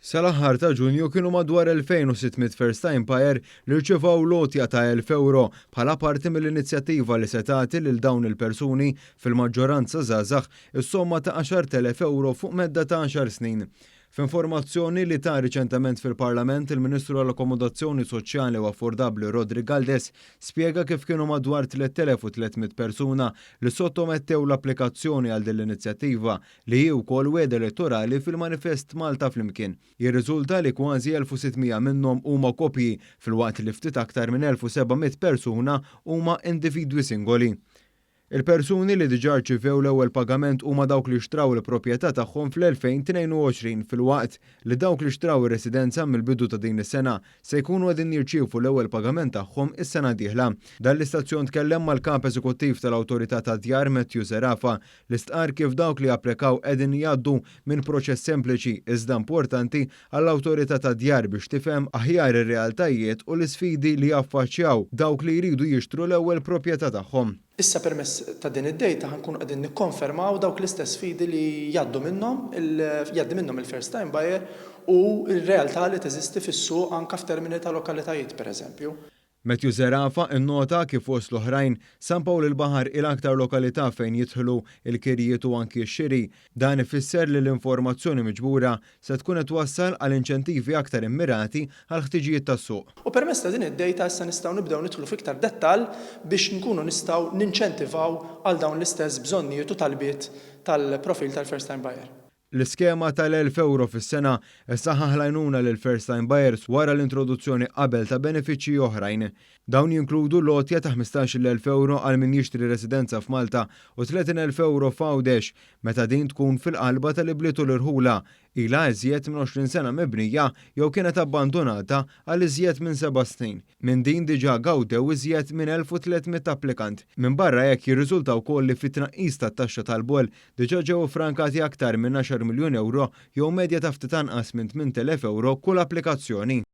Sal-aħħar ta' Ġunju kienu madwar 2,600 first time buyer li rċevew l-għotja ta' 1,000 euro bħala parti mill-inizjattiva li se tagħti lil dawn il-persuni, fil-maġġoranza żgħażagħ, is-somma ta' 10,000 euro fuq medda ta' għaxar snin. F'informazzjoni li ta riċentement fil-Parlament, il-Ministru għall-Akkomodazzjoni Soċjali u Affordabbli Roderick Galdes spjega kif kienu madwar 3,300 persuna li sottomettew l-applikazzjoni għal din l-inizjattiva li hi wkoll wegħda elettorali fil-manifest Malta Flimkien. Jirriżulta li kważi 1,600 minnhom huma koppji filwaqt li ftit aktar minn 1,700 persuna huma individwi singoli. Il-persuni li diġà rċivew l-ewwel pagament huma dawk li xtraw il-proprjetà tagħhom fl-2022 filwaqt li dawk li xtraw ir-residenza mill-bidu ta' din is-sena se jkunu qegħdin jirċievu l-ewwel pagament tagħhom is-sena d-dieħla. Dan l-istazzjon tkellem mal-Kap Eżekuttiv tal-Awtorità tad-Djar Matthew Zerafa li stqarr kif dawk li applikaw qegħdin jgħaddu minn proċess sempliċi iżda importanti għall-Awtorità tad-Djar biex tifhem aħjar ir-realtajiet u l-isfidi li jaffaċċjaw dawk li jridu jixtru l-ewwel proprjetà tagħhom. Issa permezz ta' din id-data ħa nkunu qegħdin nikkonfermaw dawk l-istess sfidi li jgħaddu minnhom jgħaddi minnhom il-first time buyer u r-realtà li teżisti fis-suq anke f'termini ta' lokalitajiet, pereżempju. Matthew Zerafa innota kif fost l-oħrajn San Pawl il-Baħar hi l-aktar lokalità fejn jidħlu l-kirjiet u anki x-xiri. Dan ifisser li l-informazzjoni miġbura se tkun qed twassal għal inċentivi aktar immirati għall-ħtiġijiet tas-suq. U permezz ta' din id-data issa nistgħu nibdew nidħlu f'iktar dettall biex nkunu nistgħu ninċentivaw għal dawn l-istess bżonnijiet u talbiet tal-profil tal-first time buyer. L-iskema tal-1,000 euro fis-sena ssaħħaħ l-għajnuna lil first time buyers wara l-introduzzjoni qabel ta' benefiċċji oħrajn. Dawn jinkludu l-għotja ta' 15,000 euro għal min jixtri residenza f'Malta u 30,000 euro f'Għawdex meta din tkun fil-qalba tal-ibliet u l-irħula, ilha iżjed minn 20 sena mibnija jew kienet abbandunata għal iżjed minn seba' snin. Minn din diġà gawdew iżjed minn 1,300 applikant. Minbarra hekk jirriżulta wkoll li fit-tnaqqis tat-taxxa tal-boll diġà ġew iffrankati aktar minn 10 miljun euro jew medja ta' ftit anqas minn 8,000 euro kull applikazzjoni.